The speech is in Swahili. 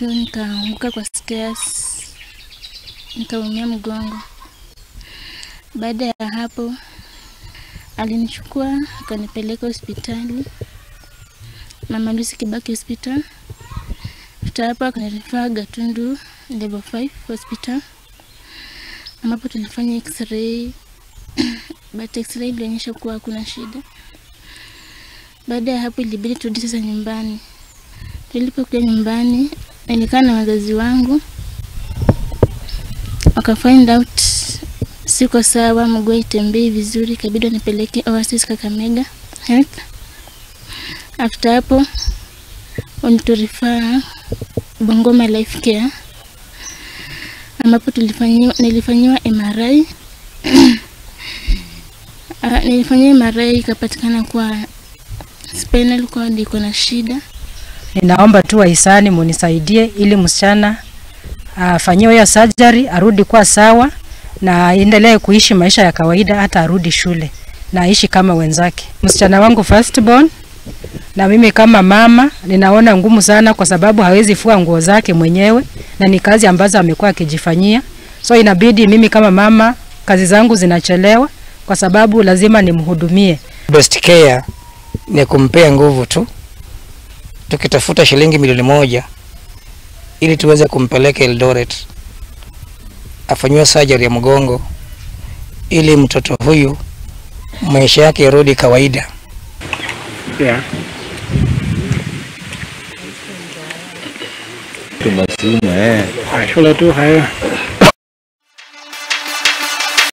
tu nikaanguka kwa stairs, nikaumia mgongo. Baada ya hapo alinichukua akanipeleka hospitali, Mama Lucy Kibaki Hospital. After hapo akanirefer Gatundu Level 5 Hospital, ambapo tulifanya x-ray but x-ray ilionyesha kuwa hakuna shida. Baada ya hapo ilibidi turudi sasa nyumbani. Tulipokuja nyumbani nilikaa na wazazi wangu, waka find out siko sawa, mguu haitembei vizuri, ikabidi nipeleke Oasis Kakamega Health. After hapo waliturifer Bungoma Life Care, ambapo nilifanyiwa MRI. Nilifanyiwa MRI ikapatikana kuwa spinal cord iko na shida. Ninaomba tu wahisani munisaidie ili msichana afanyiwe hiyo surgery, arudi kuwa sawa na aendelee kuishi maisha ya kawaida, hata arudi shule na aishi kama wenzake. Msichana wangu first born, na mimi kama mama ninaona ngumu sana kwa sababu hawezi fua nguo zake mwenyewe na ni kazi ambazo amekuwa akijifanyia. So inabidi mimi kama mama kazi zangu zinachelewa kwa sababu lazima nimhudumie. Best care ni kumpea nguvu tu. Tukitafuta shilingi 1,000,000 ili tuweze kumpeleka Eldoret afanyiwe surgery ya mgongo ili mtoto huyu maisha yake yarudi kawaida. Yeah. Tunasema Shule tu haya.